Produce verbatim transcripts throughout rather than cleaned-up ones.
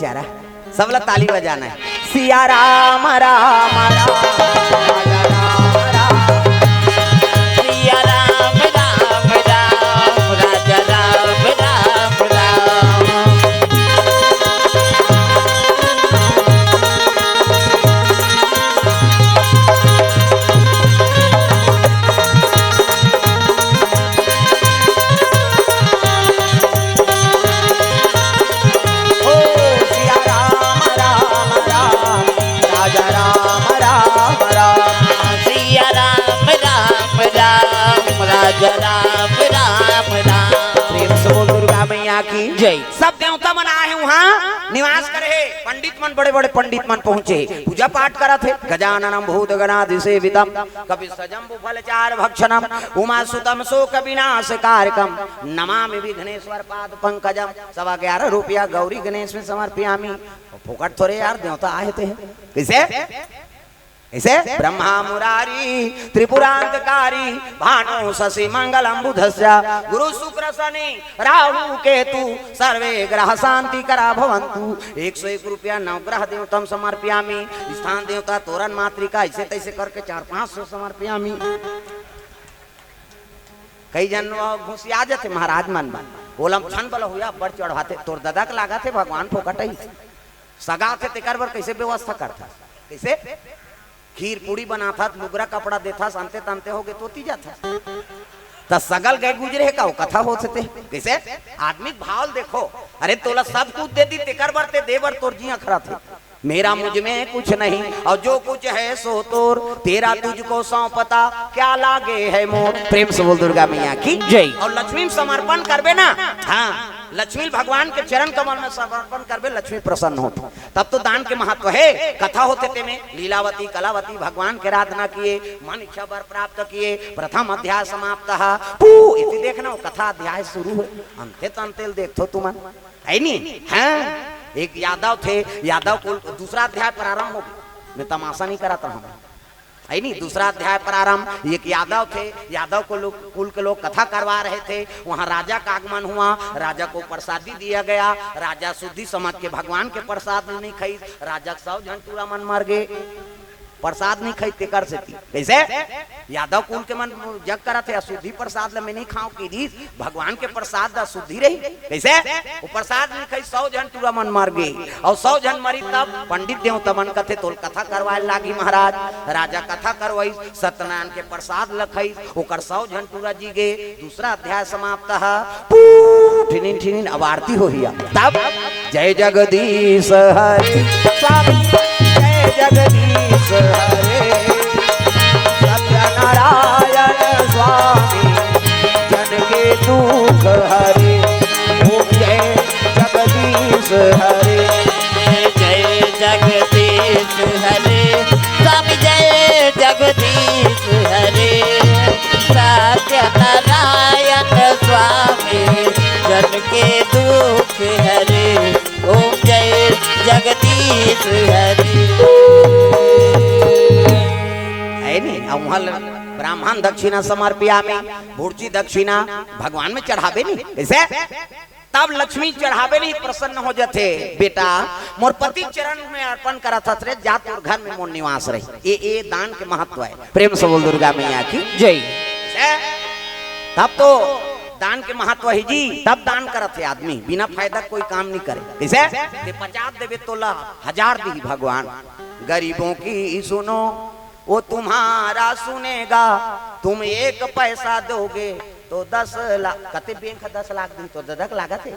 अरे, सब ला ताली बजाना है। सिया राम, राम, राम, राजा राम, राम। सिया राम, राम, राम, राजा राम, राम, राम। ओ सिया राम, राम, राम, राजा राम, राम, राम। सिया राम, राम, राम, राजा राम, राम, राम। प्रेम से बोल दुर्गा मैया की जय। सब देवता मन आए हैं, वहाँ निवास करे हैं। पंडित मन, बड़े-बड़े पंडित मन पहुँचे हैं, पूजा पाठ करत हे। गजाननम भूत गणाधिसेवितम, कपित जम्बू फल चारु भक्षणम, उमा सुतम शोक विनाश कारकम, नमामि विघ्नेश्वर पाद पंकजम। सवा ग्यारह रुपया गौरी गणेश में समर्पयामि। फोकट थोरे यार, देवता आए थे। कैसे? कैसे? ब्रह्मा मुरारी त्रिपुरांतकारी, भानु शशि मंगलम बुधस्य, गुरु शुक्र शनि राहु केतु, सर्वे ग्रह शांति करा भवंतु। एक सौ एक रुपया नवग्रह देवतम समर्पयामि। स्थान देवता तोरण मातृका, ऐसे तैसे करके चार पाँच सौ समर्पयामि। कई जन वो घुसिया जाते महाराज मन बा, ओलम छन बल हुआ बड़ चढ़ाते, तोर ददा के लागत हे भगवान फोकट ही सगा थे, तेकर बर कैसे व्यवस्था करथा? कैसे? खीर पूड़ी बनाथस, लुगरा कपड़ा देथस, अंते तंते होगे तो ती जाथस। त सगल गए गुजरे हे का? वो कथा होत हे ते। कैसे? आदमी के भाव ल देखो। अरे तोला सब कुछ दे दी, तेकर बर ते दे बर तोर जी अखरत हे। मेरा मुझ में कुछ नहीं और जो कुछ है सो तोर, तेरा तुझको सौंपता क्या लागे है मोर। प्रेम से बोल दुर्गा मैया की जय। और लक्ष्मी में समर्पण करबे ना, हाँ, लक्ष्मी भगवान के चरण कमल में समर्पण करबे, लक्ष्मी प्रसन्न होत। तब तो दान के महत्व है। कथा होत हे तेमे, लीलावती कलावती भगवान के आराधना किए, मन इच्छा वर प्राप्त किए, प्रथम अध्याय समाप्त। पू इति देखना, वो कथा अध्याय शुरू है, अंते तंते ल देखथो तुमन, है नी? हाँ, एक यादव थे, यादव कुल, दूसरा अध्याय प्रारंभ हो गया। मैं तमाशा नहीं कराता हूँ, है नी? दूसरा अध्याय प्रारंभ, एक यादव थे, यादव को लोग, कुल के लोग कथा करवा रहे थे, वहाँ राजा का आगमन हुआ, राजा को प्रसादी दिया गया, राजा शुद्धि समझ के भगवान के प्रसाद नहीं खाई, राजा के सौ झन टूरा मन मर गए, प्रसाद नहीं खाई तेकर सेती। कैसे? यादव कुल के मन जग करत हे, अशुद्धि प्रसाद ल मैं नहीं खाऊं कहिस, भगवान के प्रसाद ला शुद्धि रही। कैसे? वो प्रसाद नहीं खाई, सौ झन टूरा मन मर गे, और सौ झन मरी तब पंडित देवता मन कथे, "तोल कथा करवाए लागी महाराज।" राजा कथा करवाई, सत्यनारायण के प्रसाद ल खाई, ओकर सौ झन टूरा जी गे। दूसरा अध्याय समाप्त ह। पू, ठिनिन ठिनिन अब आरती होही। तब जय जगदीश हरे, स्वामी जय जगदीश हरे, सत्यनारायण स्वामी जन के दुख हरे। ओम जय जगदीश हरे। जय जगदीश हरे, स्वामी जय जगदीश हरे, सत्यनारायण स्वामी जन के दुख हरे। ओम जय जगदीश हरे। है नहीं, अब वहाँ ब्राह्मण दक्षिणा समर्पयामी, बुर्ची दक्षिणा भगवान में चढ़ाबे नहीं, कैसे? तब लक्ष्मी चढ़ाबे नहीं प्रसन्न हो जाथे, "बेटा, मोर पति चरण में अर्पण करत हस रे, जा तोर घर में मोर निवास रही।" ये, ये दान के महत्व है। प्रेम से बोल दुर्गा मैया की जय। से, तब तो दान के महत्व है जी, तब दान करत हे आदमी, बिना फायदा कोई काम नहीं करे। कैसे? ते पचास देबे तोला हजार दी भगवान। गरीबों की सुनो, वो तुम्हारा सुनेगा, तुम एक पैसा दोगे तो दस लाख, कते बैंक ह दस लाख दी तो ददक लागत हे।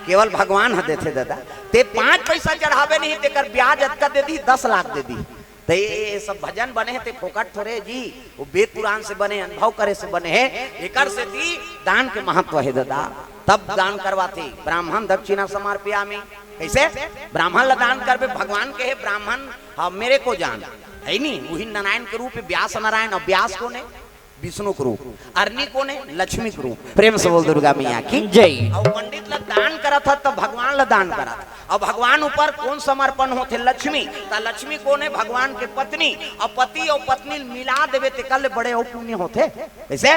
केवल भगवान ह देथे ददा। ते पाँच पैसा चढ़ाबे नहीं, तेकर ब्याज अतका दे दी, दस लाख दे दी। ते ये सब भजन बने हे, ते फोकट थोरे जी, वो वेद पुराण से बने, अनुभव करे से बने हे। एकर सेती दान के महत्व हे ददा। तब दान करवाथे, ब्राह्मण दक्षिणा समर्पयामी। कैसे? ब्राह्मण ला दान करबे, भगवान कहे, "ब्राह्मण, हाँ, मेरे को जान।" है नी, वही नारायण के रूप में व्यास नारायण, और व्यास कौन है? विष्णु के रूप। अरनी कौन है? लक्ष्मी के रूप। प्रेम से बोल दुर्गा मैया की जय। और पंडित ला दान करत ह, तब भगवान ला दान करत ह। अब भगवान ऊपर कोन समर्पण होथे? लक्ष्मी। त लक्ष्मी कोन हे? भगवान के पत्नी। अब पति अउ पत्नी मिला देबे, तेकर ले बड़े अउ पुण्य होथे। कइसे?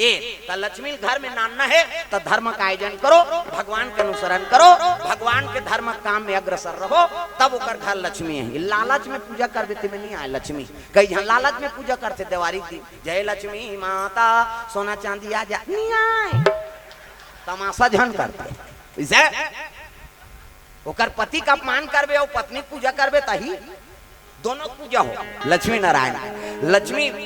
ए, त लक्ष्मी घर में नानना हे, त धर्म का आयोजन करो, भगवान के अनुसरण करो, भगवान के धर्म काम में अग्रसर रहो, तब ओकर घर लक्ष्मी हे। लालच में पूजा करबे, तेमे नहीं आय लक्ष्मी। कई झन लालच में पूजा करथे, देवारी की, "जय लक्ष्मी माता, सोना चांदी आ जा", नहीं आय। तमाशा झन करथे। इसे ओकर पति का अपमान करबे अउ पत्नी के पूजा करबे, तही दोनों पूजा हो। लक्ष्मी नारायण, लक्ष्मी, अ,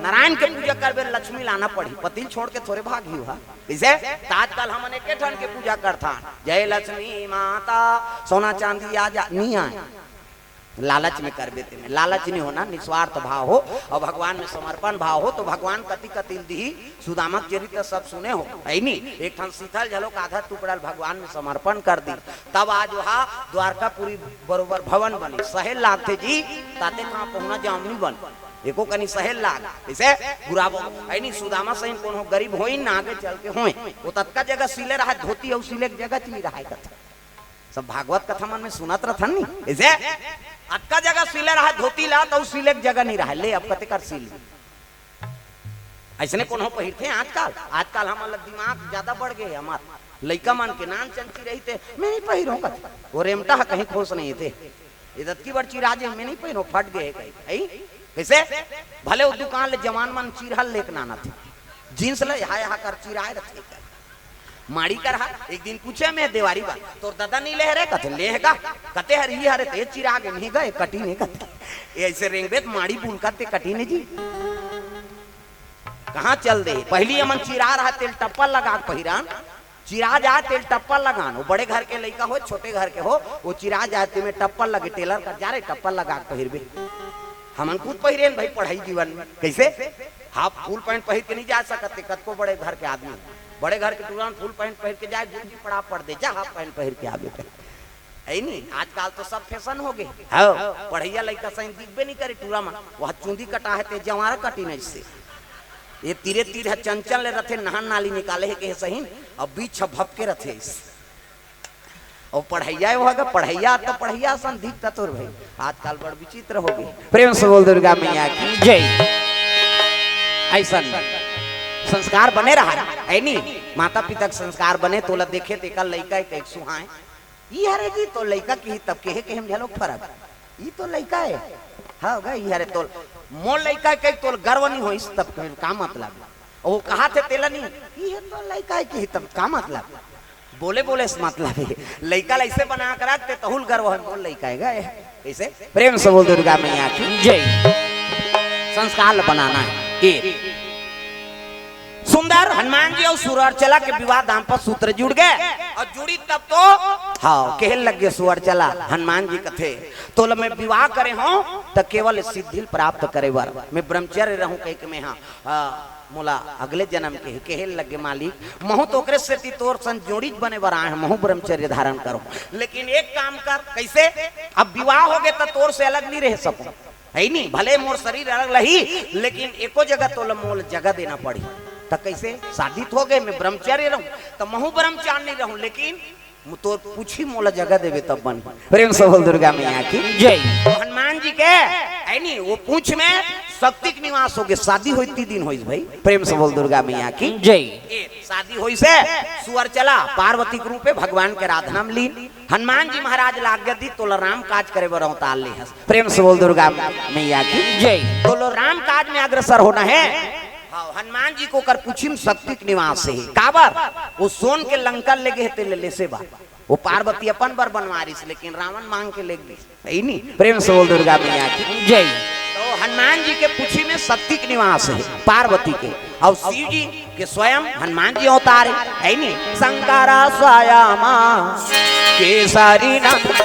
नारायण के पूजा करबे, लक्ष्मी लाना पड़ही, पति ल छोड़ के थोरे भागही हा। इसे त आजकल हमन एके ठन के पूजा करथन, "जय लक्ष्मी माता, सोना चांदी आ जा", नहीं आय। लालच में करबे, तेमे लालच नहीं होना, निस्वार्थ भाव हो अउ भगवान में समर्पण भाव हो, त भगवान कति कति ल दिही। सुदामा के चरित्र सब सुने हो, हे नी? एक ठन सीतल झलोक आधा टुकड़ा ल भगवान में समर्पण कर दी, तब आज वहा द्वारकापुरी बरोबर भवन बनी। सहेल लागथे जी, ताते कहाँ पहुना जामनी बन, एको कनी सहेल लाग। इसे गुराबो, हे नी? सुदामा सहिन कोनो गरीब होइन ना, आगे चल के होय। ओ ततका जगह सिले रहय, धोती अउ सिले के जगह च नहीं रहय कथे। सब भागवत कथा मन में सुनत रथन नी, इसे अतका जगह सिले रहय धोती ला, त अउ सिले के जगह नहीं रहय। ले, अब कते कर सिल। अइसने कोनो पहिरथे आजकल? आजकल हमन ला दिमाग ज्यादा बढ़ गे हे। हमर लइका मन के नान चंची रहिथे, "मैं नहीं पहिरों," कथे। ओ रेमटा ह कहीं खुश नहीं थे, "ए दतकी बड़ चिरा गे, मैं नहीं पहिरों, फट गे हे," कही। अई? कइसे? भले ओ दुकान ले जवान मन चिरहा ल लेके नानथे, जींस ले यहाँ, यहाँ कर चिराय रथे। माड़ी कर हा, एक दिन पूछे मैं देवारी बा, "तोर ददा नहीं ले हरे?" कथे, "ले हे गा।" कते हर ही हरे ते चिरा गे, नहीं गे, कटी नहीं कथे। ए अइसे रेंगबे त माड़ी बुन कते कटी नहीं जी। कहाँ चल दे? पहिली हमन चिरा रहा, तेल टप्पा लगा के पहिरन, चिरा जाय तेल टप्पा लगान। ओ बड़े घर के लइका हो, छोटे घर के हो, ओ चिरा जाय तेमे टप्पा लगे, टेलर का, "जा रे, टप्पा लगा के पहिरबे।" हमन खुद पहिरेन भाई पढ़ई जीवन में। कइसे? हाफ फुल पैंट पहिर के नहीं जा सकत हे, कतको बड़े घर के आदमी। बड़े घर के टूरा मन फुल पैंट पहिर के जाय, गुरुजी पड़ा पड़ दे, "जा हाफ पैंट पहिर के आबे।" हे नी? आजकल तो सब फैशन हो गे। हाँ, पढ़इया लइका सही दिखबे नहीं करे टूरा मन। वह चूंदी कटा हे ते जवारा कटी नहीं से। ए तीरे तीर ह चंचल ले रथे, नहन नाली निकाले हे के सही, अब बीच ह भपके रथे। अउ पढ़इया हो गा, पढ़इया त पढ़इया असन दिखता तोर भाई। आजकल बड़ विचित्र हो गे। प्रेम से बोल दुर्गा मैया की जय। अइसन संस्कार बने रहा, हे नी? माता पिता के संस्कार बने, तोला देखे तेकर लइका एक, एक सुहाए। "ई हरे जी तोर लइका," किही तब केहे, केहे में घलो फरक। "ई तोर लइका हे।" हाँ गा, "ई हरे तोर, मोर लइका हे," कही तोला गर्व नहीं होइस तब केहे का मतलब? अउ ओ कहाथे तेला नहीं, "ई हे तोर लइका हे," किही तब का मतलब? बोले बोले से मतलब हे। लइका ल अइसे बना के रख ते तहू ल गर्व होय, "मोर लइका हे गा।" कइसे? प्रेम से बोल दुर्गा मैया की जय। संस्कार ल बनाना हे। ए सुंदर हनुमान जी अउ सुअरचला के विवाह दाम्पत्य सूत्र जुड़ गे अउ जुड़ी तब तो, हाँ, केहे लग गे सुअरचला, हनुमान जी कथे, "तोला मैं विवाह करे हों त केवल सिद्धि ल प्राप्त करे बर मैं ब्रह्मचर्य रहूं," कहिके मैं, हाँ, हाँ, मोला अगले जन्म के हे, केहे लग गे मालिक, महूं तो ओकरे सेती तोर सन जोड़ी बने बर आए हंव, महूं ब्रह्मचर्य धारण करों। लेकिन एक काम कर, कइसे? अब विवाह हो गे त तोर से अलग नहीं रह सकों, हे नी? भले मोर शरीर अलग रही, लेकिन एको जगह तोला मोला जगह देना पड़ही। त कइसे? शादी तो हो गे, मैं ब्रह्मचर्य रहूं, त महूं ब्रह्मचारिणी रहूं, लेकिन तोर पूछी मोला जगह देबे तब बन। प्रेम से बोल दुर्गा मैया की जय। तो हनुमान जी के, हे नी, ओ पूछ में शक्ति के निवास हो गे, शादी होय ती दिन होइस भाई। प्रेम से बोल दुर्गा मैया की जय। ए, शादी होइस हे, सुअरचला पार्वती के रूप में भगवान के आराधना में लीन। हनुमान जी महाराज ला आज्ञा दी, "तोला राम काज करे बर अवतार ले हस।" प्रेम से बोल दुर्गा मैया की जय। तोला राम काज में अग्रसर होना हे। हाँ, हनुमान जी के ओकर पूछी में शक्ति के निवास हे। काबर? ओ सोन के लंका ले गे हे, तेला लेसे बर। ओ पार्वती अपन बर बनवारिस, लेकिन रावण मांग के ले गिस। हे नी? प्रेम से बोल दुर्गा मैया की जय। तो हनुमान जी के पूछी में शक्ति के निवास हे, पार्वती के, अउ शिव जी के स्वयं हनुमान जी अवतार हे, हे नी? शंकर स्वयं केसरी नंदन,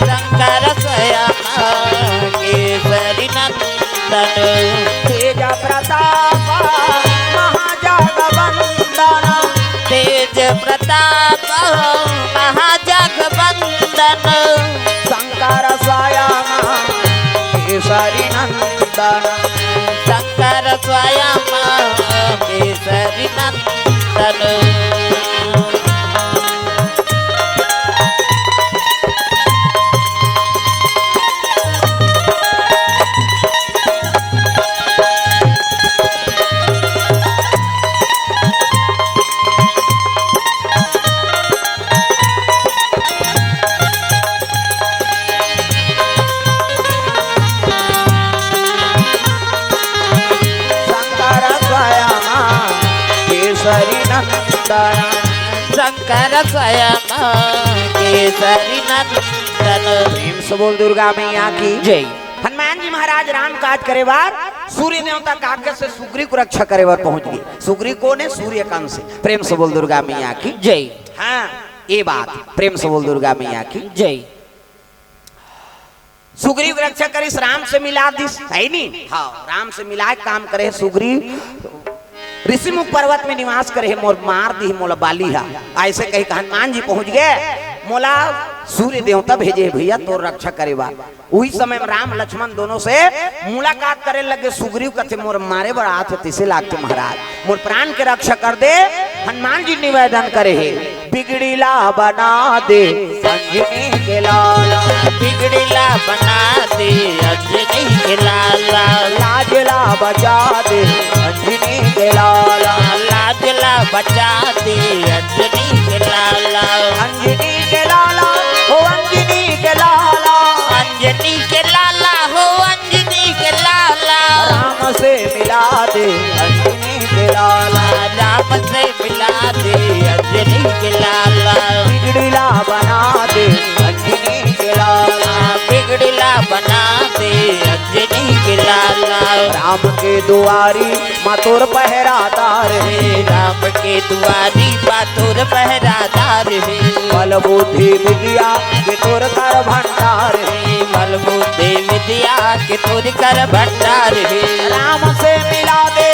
शंकर स्वयं केसरी नंदन, तेज प्रताप महाजगवंदन, तेज प्रताप महाजगवंदन, शंकर स्वयं केसरी नंदन, शंकर स्वयं केसरी नंदन। शंकर शयन केसरी नंदन। प्रेम से बोल दुर्गा मैया की जय। हनुमान जी महाराज राम काज करे बर सूर्य देवता के आज्ञा से सुग्रीव को रक्षा करे बर पहुंच गए। सुग्रीव कौन है? सूर्य कंस। प्रेम से बोल दुर्गा मैया की जय। हाँ, ये बात। प्रेम से बोल दुर्गा मैया की जय। सुग्रीव के रक्षा करिस, राम से मिला दिस, है नी? हाँ, राम से मिलाए काम करे हे सुग्रीव। ऋषिमुख पर्वत में निवास करे हे, मोर मार दिही मोला बाली हा। ऐसे कही के हनुमान जी पहुंच गए, मोला सूर्य देवता भेजे हे भैया तोर रक्षा करे बर। उही समय में राम लक्ष्मण दोनों से मुलाकात करे लगे। सुग्रीव कथे, मोर मारे बर आत हे, तइसे लागथे महाराज, मोर प्राण के रक्षा कर दे। हनुमान जी निवेदन करे हे, बिगड़ी ला बना दे अंजनी के लाला। बिगड़ी ला बना दे अंजनी के लाला। लाज ला बचा दे अंजनी के लाला। लाज ला बचा दे अंजनी के लाला। अंजनी के लाला, हो अंजनी के लाला। अंजनी के लाला, हो अंजनी के लाला। राम से मिला दे अंजनी के लाला। राम से मिला दे अंजनी के लाला। बिगड़ी ला बना दे अंजनी के लाला। बिगड़ी ला बना दे अंजनी के लाला। राम के दुआरी माँ तोर पहरादार हे। राम के दुआरी माँ तोर पहरादार हे। बल बुद्धि विद्या के तोर कर भंडार हे। बल बुद्धि विद्या के तोर कर भंडार हे। राम से मिला दे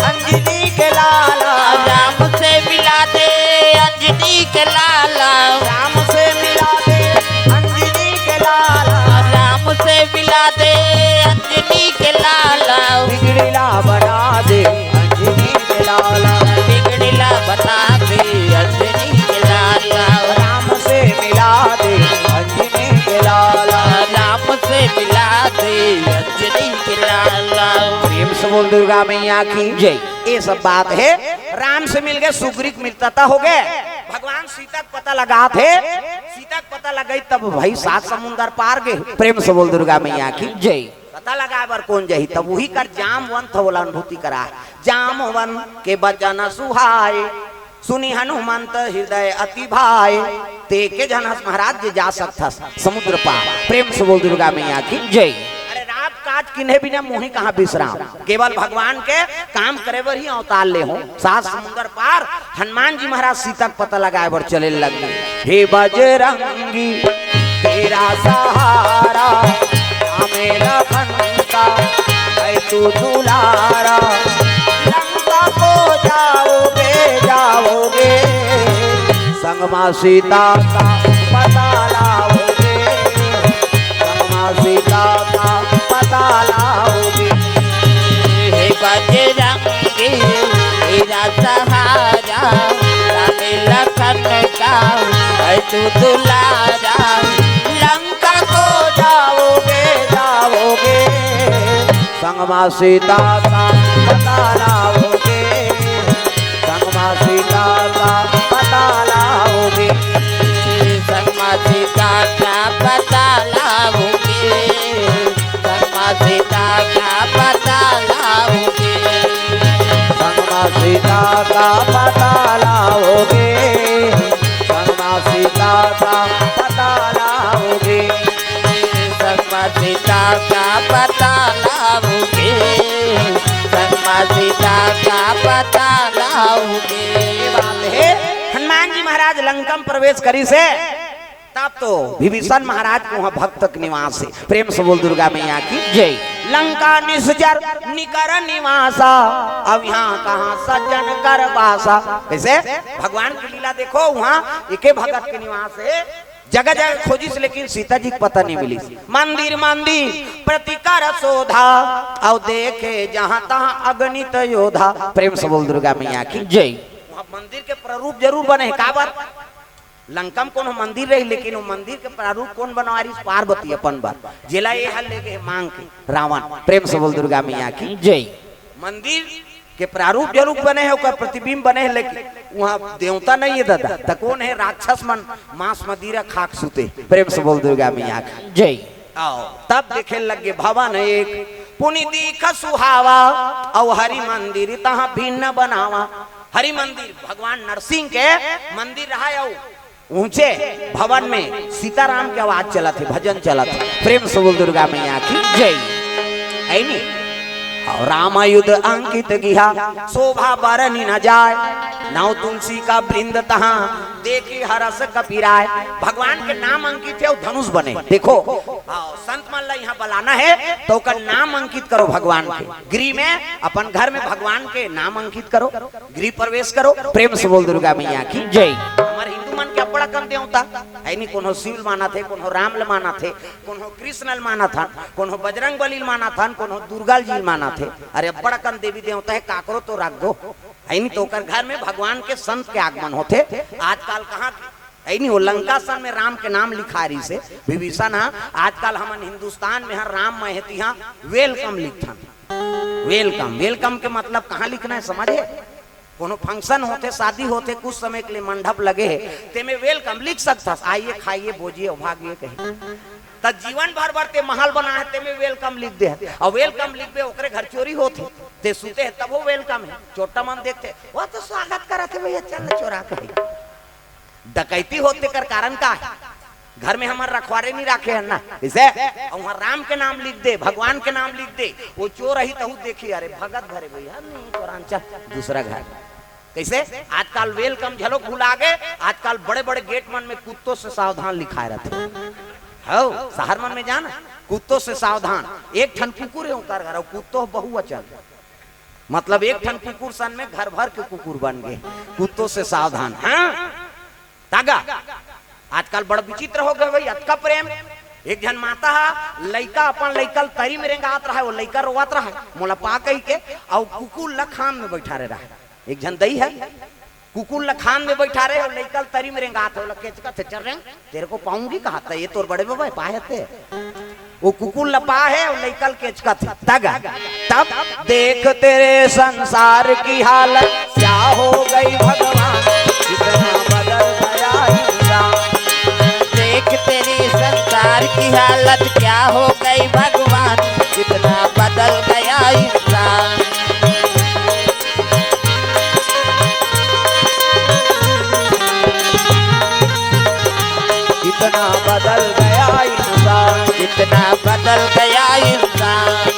अंजनी के लाला। राम से मिला दे अंजनी के लाला। राम से मिला दे अंजनी के लाला। राम से मिला दे अंजनी के लाला। बिगड़ी ला बना दे अंजनी के लाला। बिगड़ी ला बना दे अंजनी के लाला। राम से मिला दे अंजनी के लाला। राम से मिला दे अंजनी के लाला। प्रेम से बोल दुर्गा मैया की जय। ये सब बात हे, राम से मिल गए, सुग्रीव मिलता था हो गए। भगवान सीता के पता लगात हे, सीता के पता लगाई तब भाई सात समुंदर पार गए। प्रेम से बोल दुर्गा मैया की जय। पता लगाए बर कौन जाही? तब उही कर जामवंत ह, ओला अनुभूति करा। जामवंत के बचन सुहाए, सुनि हनुमंत हृदय अति भाए। ते के झन हस महाराज जे जा सकथस समुद्र पार। प्रेम से बोल दुर्गा मैया की जय। अरे राम काज किन्हे बिना मोहि कहाँ विश्राम। केवल भगवान के काम करे बर ही अवतार ले हो। सात समुंदर पार हनुमान जी महाराज सीता के पता लगाए बर चले लगे। हे बजरंगी तेरा सहारा, हमें लखन का है तू दुलारा। लंका को जाओगे, जाओगे, संग माँ सीता का पता लाओगे। संग माँ सीता का पता लाओगे। हे बजरंगी तेरा सहारा, राम लखन का है तू दुलारा। लंका को जाओगे, जाओगे, संग माँ सीता का पता लाओगे। संग माँ सीता का पता लाओगे। संग माँ सीता का पता लाओगे। संग माँ सीता का पता लाओगे। संग माँ सीता का पता लाओगे। संग माँ सीता का पता लाओगे। संग माँ सीता का पता लाओगे। संग माँ सीता का पता लाओगे। ये बात हे, हनुमान जी महाराज लंका में प्रवेश करिस हे, तब तो विभीषण महाराज के वहाँ भक्त के निवास हे। प्रेम से बोल दुर्गा मैया की जय। लंका निश्चर निकर निवासा, अब यहाँ कहाँ सज्जन कर बासा। कैसे? भगवान की लीला देखो, वहाँ एके भगत के निवास हे। जगह जगह खोजिस लेकिन सीता जी के पता नहीं मिलिस। मंदिर मंदिर प्रति कर शोधा, अउ देखे जहाँ तहाँ अगणित योधा। प्रेम से बोल दुर्गा मैया की जय। वहाँ मंदिर के प्रारूप जरूर बने हे, काबर? लंका में कोनो मंदिर रही, लेकिन वो मंदिर के प्रारूप कौन बनवा रहिस? पार्वती अपन बर, जेला ये हल ले गए मांग के रावण। प्रेम से बोल दुर्गा मैया की जय। मंदिर के प्रारूप जरूर बने हे, ओकर प्रतिबिंब बने हे, लेकिन वहाँ देवता नहीं हे दादा, त कौन हे? राक्षस मन मांस मदिरा खाक सुते। प्रेम से बोल दुर्गा मैया की जय। आओ, तब देखे लगे भवन एक पुनि दीख सुहावा, अउ हरि मंदिर तहाँ भिन्न बनावा। हरि मंदिर, भगवान नरसिंह के मंदिर रहा है, अउ ऊंचे भवन में सीताराम के आवाज चलत हे, भजन चलत हे। प्रेम से बोल दुर्गा मैया की जय। है नी? अउ राम आयुध अंकित गिहा, शोभा बरनि न जाय। नौ तुलसी का वृंद तहाँ, देखि हरष कपि राय। भगवान के नाम अंकित हे अउ धनुष बने। देखो, हाँ, संत मन ला यहाँ बलाना हे त ओकर नाम अंकित करो भगवान के। गृह में, अपन घर में भगवान के नाम अंकित करो, गृह प्रवेश करो। प्रेम से बोल दुर्गा मैया की जय। हमर हिंदू मन के अब्बड़ अकन देवता हे नी, कोनो शिव ल मानत हे, कोनो राम ल मानत हे, कोनो कृष्ण ल मानत हन, कोनो बजरंग बली ल मानत हन, कोनो दुर्गा जी ल मानत हे। अरे अब्बड़ अकन देवी देवता हे, काकरो तो रख दो। हे नी, त ओकर घर में भगवान के संत के आगमन होथे। आजकल कहाँ हे नी, वो लंका सन में राम के नाम लिखा रहिसे विभीषण हा। आजकल हमन हिंदुस्तान में हर राम महती हा welcome लिखथन। Welcome, welcome के मतलब कहाँ लिखना हे, समझे? कोनो function होथे, शादी होथे, कुछ समय के लिए मंडप लगे हे, तेमे welcome लिख सकथस, आइए, खाइए, बोजिए, अउ भागिए कहे। त जीवन भर बर ते महल बना हे, तेमे welcome लिख दे हे। अउ welcome लिखबे, ओकरे घर चोरी होथे, ते सुते हे, तभो welcome हे। चोट्टा मन देखथे, वो तो स्वागत करत हे भैया, चल न चोरा कहे। डकैती होथे, तेकर कारण का हे? घर में हमर रखवारे नहीं राखे हन ना, इसे अउ उहाँ राम के नाम लिख दे, भगवान के नाम लिख दे, वो चोर आही तहू देखी, अरे भगत घर हे भैया, नहीं चोरान, चल दूसरा घर। कइसे? आजकल welcome घलोक भुला गे। आजकल बड़े-बड़े gate मन में कुत्तों से सावधान लिखाए रहिथे। हव, शहर मन में जाना, कुत्तों से सावधान। एक ठन कुकुर हे ओकर घर, अउ कुत्तो बहुवचन। मतलब एक ठन कुकुर सन में घर भर के कुकुर बन गे। कुत्तों से सावधान। हाँ? तागा। आजकल बड़ विचित्र हो गे भई, अतका प्रेम। एक झन माता हा, लइका, अपन लइका ल तरी में रेंगात रहय, वो लइका रोवत रहय, मोला पा कहिके, अउ कुकुर ल खान में बइठारे रहय। एक झन दई हे, कुकुर ल खान में बइठारे हे, अउ लइका ल तरी में रेंगात हे, ओला केचकत हे, "चल रेंग, तेरे को पाऊंगी कहाँ?" त ये तोर बड़े बबा हे, पाहे ते। वो कुकुर ल पाहे हे, अउ लइका ल केचकत हे। तग, तब देख तेरे संसार की हालत क्या हो गई भगवान, कितना बदल गया इंसान। देख तेरे संसार की हालत क्या हो गई भगवान, कितना बदल गया इंसान। कितना बदल गया इंसान। कितना बदल गया इंसान।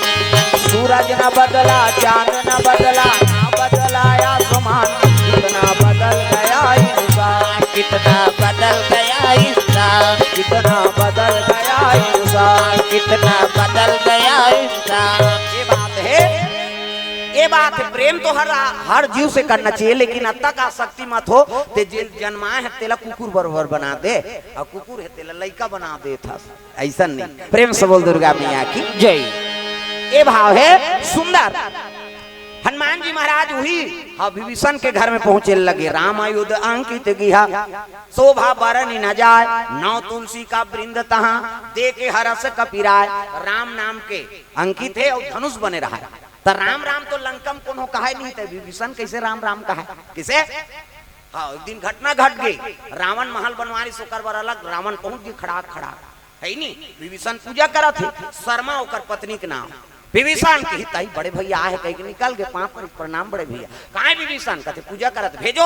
सूरज न बदला, चांद न बदला, ना बदला आसमान। कितना बदल गया इंसान। कितना बदल गया इंसान। कितना बदल गया इंसान। कितना बदल गया इंसान। ये बात हे, ये बात हे। प्रेम तो हर, हर जीव से करना चाहिए, लेकिन अतका आसक्ति मत हो, ते जेला जन्माए हे, तेला कुकुर बरोबर बना दे, अउ कुकुर हे, तेला लइका बना देथस। अइसन नहीं। प्रेम से बोल दुर्गा मैया की जय। ये भाव हे सुंदर। हनुमान जी महाराज उही, हाँ, विभीषण के घर में पहुंचे लगे। राम आयुध अंकित गिहा, शोभा बरनि न जाय। नौ तुलसी का वृंद तहाँ, देखि हरष कपि राय। राम नाम के अंकित हे अउ धनुष बने रहय। त राम राम तो लंका म कोनो कहय नहीं, त विभीषण कइसे राम राम कहय? कइसे? हाँ, एक दिन घटना घट गे। रावण महल बनवारिस, ओकर बर अलग रावण पहुंच गे, खड़ाक खड़ाक। हे नी, विभीषण पूजा करत हे, शर्मा ओकर पत्नी के नाम। विभीषण किही, "ताई, बड़े भैया आए हे," कहिके निकल गे, पाँव परे, "प्रणाम बड़े भैया।" "काय विभीषण?" कथे, "पूजा करत, भेजो।"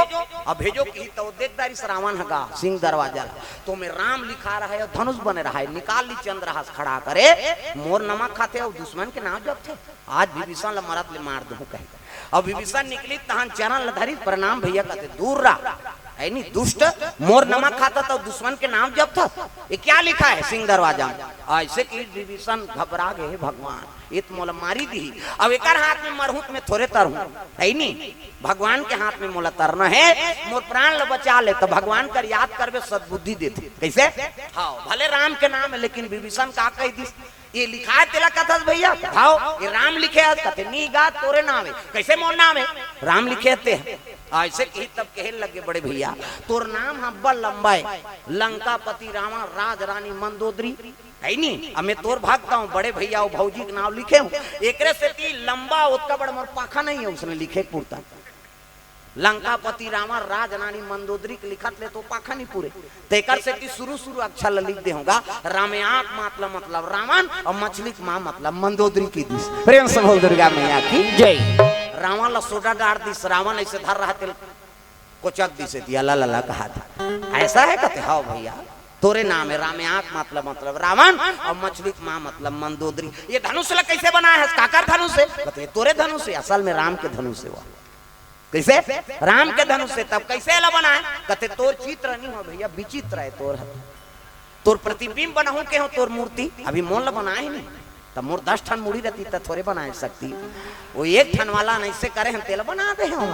अब भेजो किही त देख डारिस रावण ह गा सिंह दरवाजा ला, त ओमे राम लिखा रहय अउ धनुष बने रहय, निकाल लिस चंद्रहास खड़ा करे, "मोर नमक खाथे अउ दुश्मन के नाम जपथे, आज विभीषण ला मरत ले मार दूहूं," कहे। अब विभीषण निकलिस तहन चरण ला धरिस, "प्रणाम भैया," कथे, "दूर रह, हे नी दुष्ट, मोर नमक खाथस अउ दुश्मन के नाम जपथस, ये क्या लिखा है सिंह दरवाजा में?" अइसे किहिस विभीषण घबरा गे, "हे भगवान, ये त मोला मारी दिही, अब एकर हाथ में मरहूं त मैं थोरे तरहूं, हे नी, भगवान के हाथ में मोला तरना हे, मोर प्राण ल बचा ले।" त भगवान कर याद करबे, सद्बुद्धि देथे। कइसे? हाँ, भले राम के नाम हे, लेकिन विभीषण का कहि दिस, "ये लिखा हे तेला कथस भैया?" "हव।" "ये राम लिखे हस?" कथे, "नी गा, तोरे नाम हे।" "कइसे मोर नाम हे?" "राम लिखे हे ते।" अइसे किहिस तब कहे लगे, "बड़े भैया, तोर नाम ह अब्बड़ लंबा हे, लंकापति रावण, राज रानी मंदोदरी, हे नी? अब मैं तोर भक्त हूं, बड़े भैया अउ भौजी के नाम लिखे हूं, एकरे सेती लंबा, ओतका बड़ मोर पाखा नहीं हे, उसने लिखे के पुरता।" लंकापति रावण राजरानी मंदोदरी के लिखत ले तो पाखा नहीं पूरे। तेकर सेती शुरू शुरू अक्षर ल लिख दे होगा, रामयाक मातला मतलब रावण और मछली के माँ मतलब मंदोदरी की दिस। प्रेम से बोल दुर्गा मैया की जय। रावण ला सोडा डार दिस, रावण ऐसे धर रहा तेल कोचक दिस, दिया ला ला ला कहा था। ऐसा है कहते, हाँ भैया, तोरे नाम है रामयाक मतलब मतलब रावण और मछली के माँ मतलब मंदोदरी। ये धनुष ला कैसे बनाए है? काकर धनुष है? कहते तोरे धनुष है, असल में राम के धनुष है वो। कैसे? राम के धनुष से। तब कैसे ला बनाए? कहते तोर चित्र नहीं हो भैया, विचित्र है तोर। तोर प्रतिबिंब बनाहूं के हो तोर मूर्ति, अभी मोन ला बनाए नहीं। तब मोर दस ठन मुड़ी रहती त थोरे बनाए सकती। वो एक ठन वाला नहीं से करे हम तेला बना दे हो,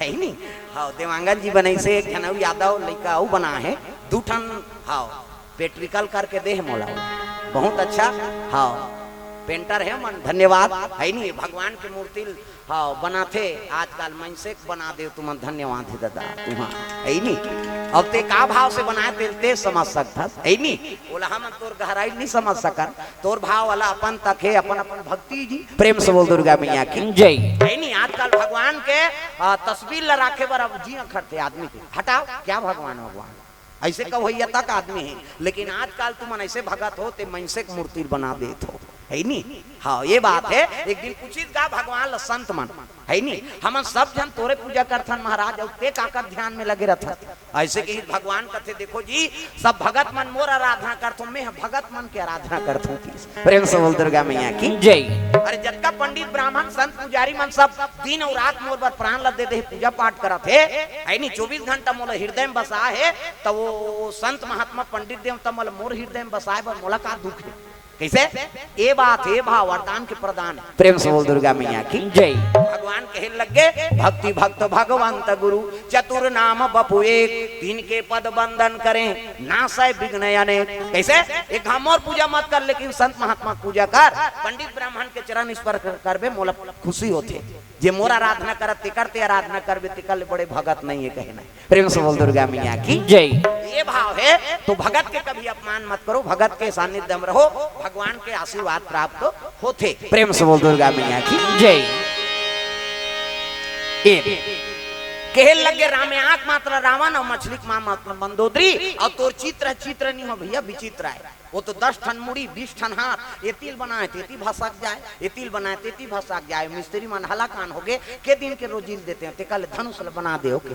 है ही नहीं। हाँ, देवांगन जी बनैसे, एक ठन अउ यादव लइका अउ बना है, दू ठन। हाँ, पेट्रिकल करके दे है मोला, बहुत अच्छा। हाँ, पेंटर है मन, धन्यवाद। है नहीं, भगवान के मूर्ति हाँ, बनाथे आजकल, मनसे के बना देव तुमन, धन्यवाद हे दादा, तुहा, है नी? अब ते का भाव से बनाए, ते, ते समझ सकथस, है नी? ओला हमन तोर गहराई नहीं समझ सकन, तोर भाव वाला अपन तक है, अपन, अपन भक्ति जी। प्रेम से बोल दुर्गा मैया की जय। है नी? आजकल भगवान के, आ, तस्वीर ला राखे बर अब जी अखरथे आदमी के, हटाओ, क्या भगवान, भगवान? ऐसे कवैया तक आदमी है, लेकिन आजकल तुमन ऐसे भगत हो, ते मनसे के मूर्ति बना देत हो, है नी? हाँ, ये बात है। एक दिन पूछित गा भगवान ल संत मन, है नी? हमन सब झन तोरे पूजा करथन महाराज, अउ ते काकर ध्यान में लगे रहथन? ऐसे कि भगवान कथे, देखो जी, सब भगत मन मोर आराधना करथो, मैं ह भगत मन के आराधना करथो। प्रेम से बोल दुर्गा मैया की जय। अरे जतका पंडित ब्राह्मण संत पुजारी मन सब दिन अउ रात मोर बर प्राण ल दे दे, पूजा पाठ करत हे, है नी, चौबीस घंटा मोला हृदय में बसा हे, त वो संत महात्मा पंडित देवता मोला मोर हृदय में बसाए बर मोला का दुख हे? कैसे? ए बात हे भाव वरदान के प्रदान हे। प्रेम से बोल दुर्गा मैया की जय। भगवान कहे लगे, भक्ति भक्त भगवंत गुरु, चतुर नाम बपु एक, तीन के पद बंदन करें, नासै विघ्न अनेक। कैसे? एक हम और पूजा मत कर, लेकिन संत महात्मा पूजा कर, पंडित ब्राह्मण के चरण स्पर्श करबे, मोला खुशी होथे। जे मोर आराधना करत, तेकर ते आराधना करबे, तेकर ले बड़े भगत नहीं है, कहे नहीं। प्रेम से बोल दुर्गा मैया की जय। ये भाव है तो भगत के कभी अपमान मत करो, भगत के सानिध्य में रहो, भगवान के आशीर्वाद प्राप्त होथे। प्रेम से बोल दुर्गा मैया की जय। ए, कहे लगे राम आंख मात्र रावण और मछली के माँ मात्र मंदोदरी, और तोर चित्र चित्र नहीं हो भैया, विचित्र है। वो तो दस ठन मुड़ी, बीस ठन हाथ, एती ल बनाए तेती भसक जाए, एती ल बनाए तेती भसक जाए। मिस्त्री मन हलाकान हो गे, के दिन के रोजी ल देते हैं, तेकर ले धनुष ल बना दे, ओके।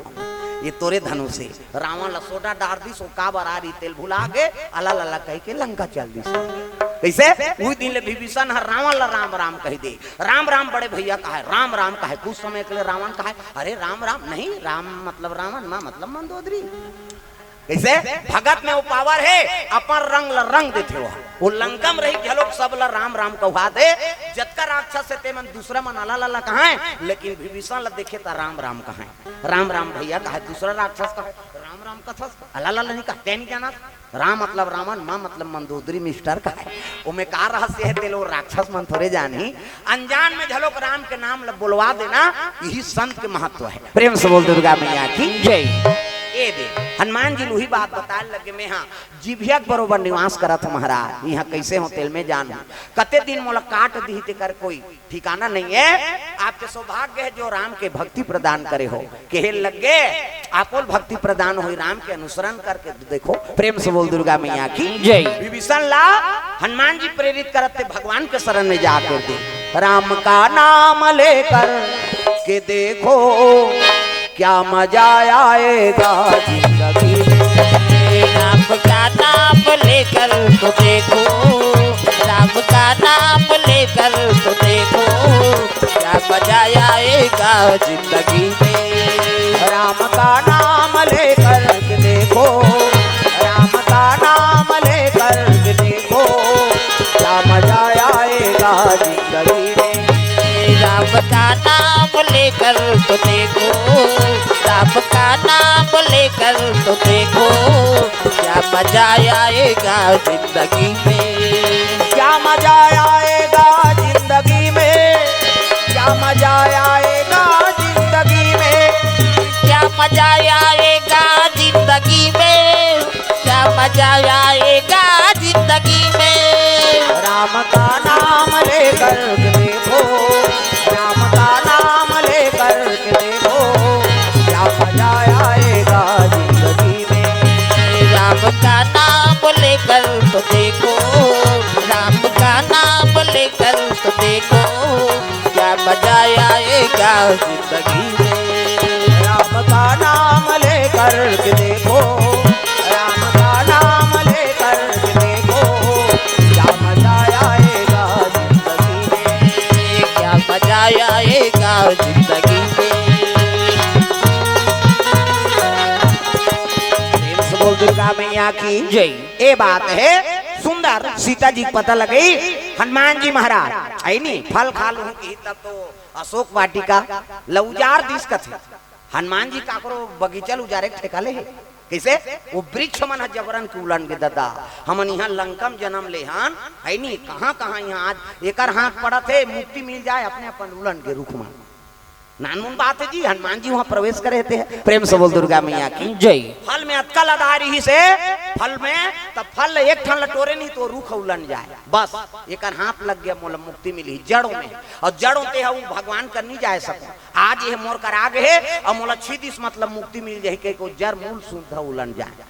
ये तोरे धनुष हे। रावण ल सोडा डार दिस, वो काबर आ रही तेल भुला गे, अला लला कह के लंका चल दिस। कैसे? उही दिन ले विभीषण ह रावण ल राम राम कह दे। राम राम बड़े भैया कहे, राम राम कहे। कुछ समय के लिए रावण कहे, अरे राम राम नहीं, राम मतलब रावण, माँ मतलब मंदोदरी। कैसे? भगत में वो पावर हे, अपन रंग ल रंग देथे वो। वो लंका में रही घलोक सब ल राम राम कहवा दे। जतका राक्षस हे ते मन दूसरा मन अला लला कहाए, लेकिन विभीषण ल देखे त राम राम कहाए। राम राम भैया कहाए, दूसरा राक्षस कहाए, राम राम कथस, अला लला नहीं कहाए, ते नहीं जानस। राम मतलब रावण, माँ मतलब मंदोदरी मिस्टर कहाए। ओमे का रहस्य हे, तेलो राक्षस मन थोरे जानही। अनजान में घलोक राम के नाम ल बोलवा देना, यही संत के महत्व है। प्रेम से बोल दुर्गा मैया की जय। ए दे, हनुमान जी ल उही बात बताए लगे, मैं हा जिभिया के बरोबर निवास करत हूँ महाराज, यहाँ कैसे हो तेल में जान हो, कते दिन मोला काट दिही तेकर कोई ठिकाना नहीं है। आपके सौभाग्य है जो राम के भक्ति प्रदान करे हो। कहे लगे, आपको भक्ति प्रदान होई, राम के अनुसरण करके देखो। प्रेम से बोल दुर्गा मैया की जय। विभीषण ला हनुमान जी प्रेरित करत थे भगवान के शरण में जाकर दे। राम का नाम लेकर के देखो, क्या मजा आएगा जिंदगी में। राम का नाम लेकर तो देखो, राम का नाम लेकर तो देखो, क्या मजा आएगा जिंदगी में। राम का नाम लेकर के देखो, राम का नाम लेकर के देखो, क्या मजा आएगा जिंदगी में। राम का नाम लेकर तो देखो, राम का नाम लेकर तो देखो, क्या मजा आएगा जिंदगी में। क्या मजा आएगा जिंदगी में, क्या मजा आएगा जिंदगी में। क्या मजा आएगा जिंदगी में, क्या मजा आएगा जिंदगी में। राम का नाम लेकर के देखो, राम का नाम लेकर के देखो, क्या देखो, राम का नाम लेकर तो देखो, क्या मजा आएगा जिंदगी में। राम का नाम लेकर के देखो, राम का नाम लेकर के देखो, क्या मजा आएगा जिंदगी में, क्या मजा आएगा जिंदगी में। प्रेम से बोल दुर्गा मैया की जय। ए बात हे सुंदर, सीता जी के पता लगई, हनुमान जी महाराज, अइनी फल खा लूं कि तब तो अशोक वाटिका ल उजार दिस कथे। हनुमान जी काकरो बगीचा ल उजारे के ठेका ले हे। कइसे? वो वृक्ष मन ह जबरन के उलन गे ददा। हमन इहां लंका म जनम ले हन, अइनी कहां कहां इहां आज एकर हाथ पड़त हे, मुक्ति मिल जाय, अपने अपन उलन गे रुख मन। नानमुन बात हे जी, हनुमान जी वहां प्रवेश करे हे। प्रेम से बोल दुर्गा मैया की जय। फल में अतका लदारी ही से, फल में त फल एक ठन ल टोरे नहीं तो रुख उलन जाय। बस एकर हाथ लग गया, मोला मुक्ति मिली जड़ों में, अउ जड़ों ते ह उ भगवान कर नहीं जाय सको। आज ये मोर कर आगे हे अउ मोला छीदिस, मतलब मुक्ति मिल जाही, कहिके जड़ मूल सुद्धा उलन जाय।